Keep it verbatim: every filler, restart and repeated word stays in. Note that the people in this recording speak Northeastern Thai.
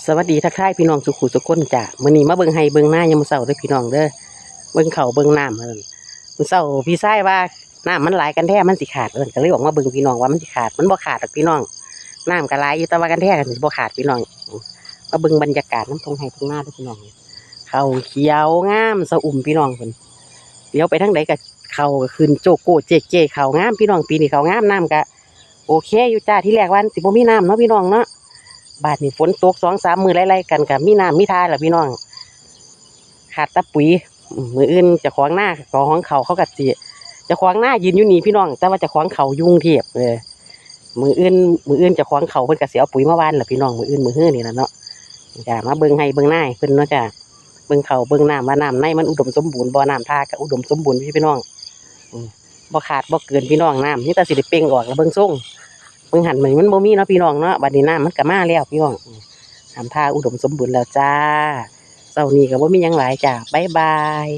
สวัสดีทักทายพี่น้องสุขุสุคนจ้ะ มื้อนี้มาเบิ่งไร่เบิ่งนายามมื้อเช้าเด้อพี่น้องเด้อ เบิ่งข้าวเบิ่งน้ำ มื้อเช้าพี่ชายว่าน้ำมันหลายกันแท้มันสิขาด เอิ้นก็เลยออกมาเบิ่งพี่น้องว่ามันสิขาด มันบ่ขาดดอกพี่น้อง น้ำก็หลายอยู่แต่ว่ากันแท้ก็สิบ่ขาดพี่น้อง มาเบิ่งบรรยากาศนำท่งไร่ท่งนาเด้อพี่น้อง ข้าวเขียวงามสะอุ่มพี่น้องเพิ่น เลี้ยวไปทางใดก็ข้าวก็ขึ้นโจโก้เจ๊ๆ ข้าวงามพี่น้อง ปีนี้ข้าวงาม น้ำก็โอเคอยู่จ้า ทีแรกว่าสิบ่มีน้ำเนาะพี่น้องเนาะ บาดนี้ฝนตกสองสามมื้อไล่ๆกันก็มีน้ำมีท่าแล้วพี่น้อง ขาดแต่ปุ๋ย อืม มื้ออื่นเจ้าของนาเจ้าของข้าวเขาก็สิ เจ้าของนายืนอยู่นี่พี่น้อง แต่ว่าเจ้าของข้าวอยู่กรุงเทพฯ เออ มื้ออื่น มื้ออื่นเจ้าของข้าวเพิ่นก็สิเอาปุ๋ยมาหว่านล่ะพี่น้อง มื้ออื่นมื้อฮือนี่ล่ะเนาะ จ้า มาเบิ่งไร่เบิ่งนาเพิ่นเนาะจ้า เบิ่งข้าวเบิ่งน้ำว่าน้ำในมันอุดมสมบูรณ์บ่ น้ำท่าก็อุดมสมบูรณ์อยู่พี่น้อง อืม บ่ขาดบ่เกินพี่น้อง น้ำมีแต่สิได้เป่งออกล่ะเบิ่งทรง เบิ่งหั่นมัน มันบ่มีเนาะพี่น้องเนาะ บัดนี้น้ำมันก็มาแล้วพี่น้อง อืม น้ำท่าอุดมสมบูรณ์แล้วจ้า เช้านี้ก็บ่มีหยังหลายจ้า บ๊ายบาย